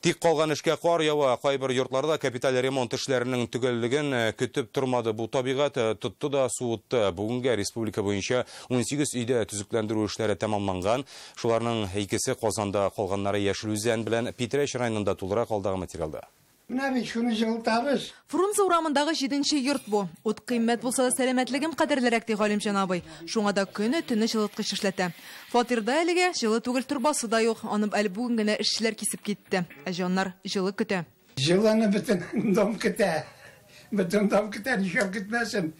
Тик калган эшкә кар ява. Кайбер йортларда капиталь ремонт эшләренең төгәллеген көтеп тормады. Бу табигать тотты да суытты. Бүгенгә республика буенча 18 өйдә төзекләндерү эшләре тәмамланган. Шуларның икесе Казанда, калганнары Яшел Үзән белән Питрәч районында. Тулырак алдагы материалда. Менә бит шуны җылытабыз. Фрунзе урамындагы 7нче йорт бу. Ут кыйммәт булса да сәламәтлегем кадерлерәк, ди Галимҗан абый. Шуңа да көне төне җылыткыч эшләтә. Фатирда әлегә җылы түгел, торбасы да юк. Аны әле бүген генә эшчеләр кисеп китте. Ә җаннар җылы көтә. Җылыны бөтен дом көтә. Бөтен дом көтә, нишләп көтмәсен?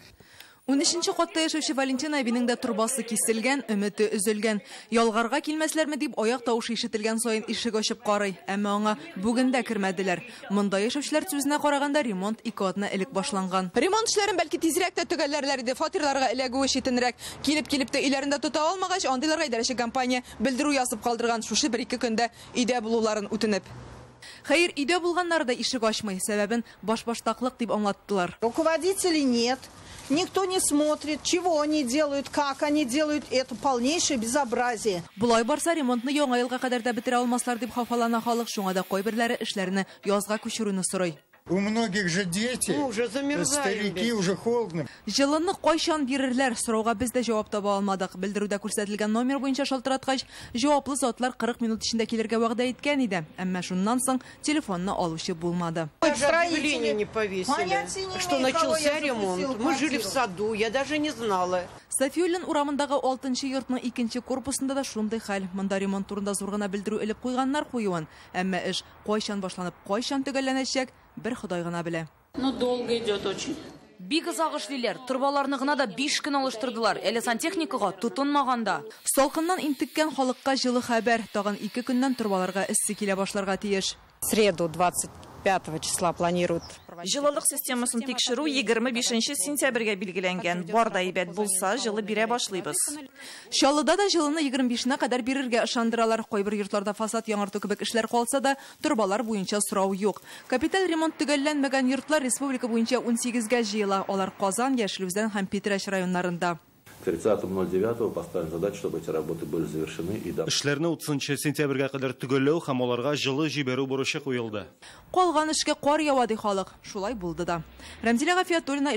13нче катта яшәүче Валентина әбинең дә торбасы киселгән, өмете өзелгән. Ялгарга килмәсләрме дип аяк тавышы ишетелгән саен ишек ачып карый. Әмма аңа бүген дә кермәделәр. Монда яшәүчеләр сүзенә караганда, ремонт 2 атна элек башланган. Ремонт эшләрен бәлки тизрәк тә төгәлләрләр иде. Фатирларга эләгүе читенрәк. Килеп-килеп тә өйләрендә тота алмагач, андыйларга идарәче компания белдерү язып калдырган. Шушы 1-2 көндә өйдә булуларын үтенеп. Хәер, өйдә булганнары да ишек ачмый. Сәбәбен башбаштаклык дип аңлаттылар. Руководителей нет. Никто не смотрит, чего они делают, как они делают. Это полнейшее безобразие. Болай барса, ремонтны яңа елга кадәр дә бетерә алмаслар дип хафалана халык. Шуңа да кайберләре эшләрне язга күчерүне сорый. У многих же дети, Мы уже замерзаем, старики, ведь. уже холодно. Җылыны кайчан бирерләр? Сорауга без дә җавап таба алмадык. Белдерүдә күрсәтелгән номер буенча шалтыраткач, җаваплы затлар 40 минут эчендә килергә вәгъдә иткән иде. Әмма шуннан соң телефонны алучы булмады. Даже Строители. объявление не повесили, Понятия не что имею, кого начался я ремонт. запустила в Мы жили в квартиру. саду, я даже не знала. Сафиуллин урамындагы 6нчы йортның 2нче корпусында да шундый хәл. Монда ремонт турында зур гына белдерү элеп куйганнар куюын. Әмма эш кайчан башланып, кайчан төгәлләнәчәк, бер Ходай гына белә. Ну, долго идет очень. Бик озак эшлиләр. Торбаларны гына да 5 көн алыштырдылар. Әле сантехникага тотынмаганда. Салкыннан интеккән халыкка җылы хәбәр. Тагын 2 көннән торбаларга эссе килә башларга тиеш. В среду 25 числа планируют проводить. Җылылык системасын тикшерү 25 сентябрьгә билгеләнгән. Бар да әйбәт булса, җылы бирә башлыйбыз. Чаллыда да җылыны 25-нә кадәр бирергә ышандыралар. Кайбер йортларда фасад яңарту кебек эшләр калса да, торбалар буенча сорау юк. Капиталь ремонт төгәлләнмәгән йортлар республика буенча 18гә җыела. Алар Казан, Яшел Үзән һәм Питрәч районнарында. К 30.09 поставим задачу, чтобы эти работы были завершены и до Эшләрне 30 сентябрьгә кадәр төгәлләү һәм аларга җылы җибәрү бурычы куелды. Калган эшкә кар ява ди халык. Шулай булды да. Рәмзилә Гафиятуллина,